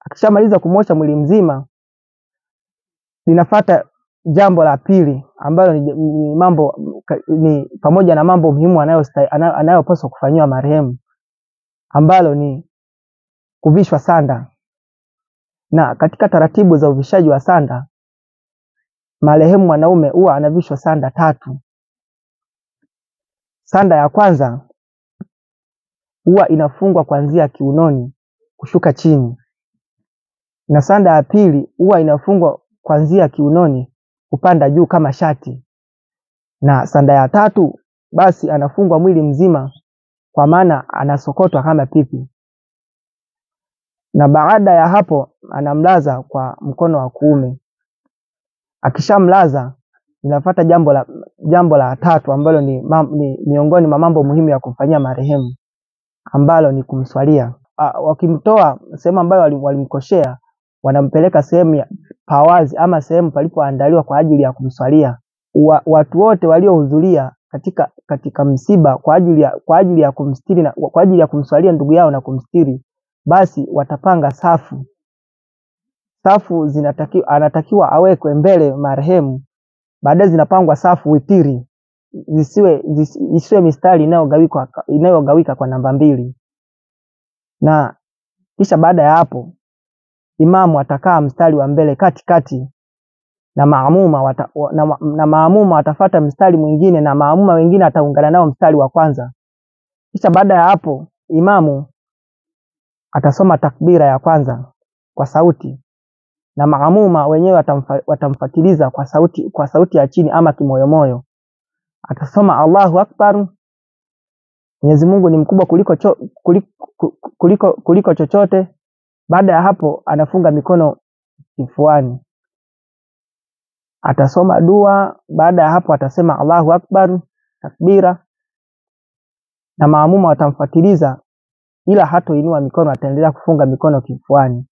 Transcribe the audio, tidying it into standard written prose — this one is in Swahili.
Akishamaliza kumwosha mwili mzima, linafata jambo la pili ambalo ni mambo ni pamoja na mambo muhimu anayopaswa kufanyiwa marehemu, ambalo ni kuvishwa sanda. Na katika taratibu za uvishaji wa sanda, marehemu mwanaume huwa anavishwa sanda tatu. Sanda ya kwanza huwa inafungwa kuanzia kiunoni kushuka chini, na sanda ya pili huwa inafungwa kuanzia kiunoni kupanda juu kama shati, na sanda ya tatu basi anafungwa mwili mzima, kwa maana anasokotwa kama pipi. Na baada ya hapo anamlaza kwa mkono wa kuume. Akishamlaza inafuata jambo la tatu ambalo ni miongoni mwa mambo muhimu ya kumfanyia marehemu, ambalo ni kumswalia. Wakimtoa sehemu ambayo walimkoshea, wanampeleka sehemu ya pawazi ama sehemu palipoandaliwa kwa ajili ya kumswalia. Watu wote waliohudhuria katika msiba kwa ajili ya kumstiri na kwa ajili ya kumswalia ndugu yao na kumstiri, basi watapanga safu. Safu zinatakiwa, anatakiwa awekwe mbele marehemu, baadaye zinapangwa safu witiri, zisiwe mistari inayogawika kwa namba 2. Na kisha baada ya hapo imamu atakaa mstari wa mbele katikati, na maamuma watafata mstari mwingine, na maamuma wengine ataungana nao mstari wa kwanza. Kisha baada ya hapo imamu atasoma takbira ya kwanza kwa sauti, na maamuma wenyewe watamfatiliza kwa sauti ya chini ama kimoyomoyo. Atasoma Allahu Akbar, Mwenyezi Mungu ni mkubwa kuliko chochote. Baada ya hapo anafunga mikono kifuani, atasoma dua. Baada ya hapo atasema Allahu Akbar, takbira, na maamuma watamfuatiliza, ila hatoinua mikono, ataendelea kufunga mikono kifuani.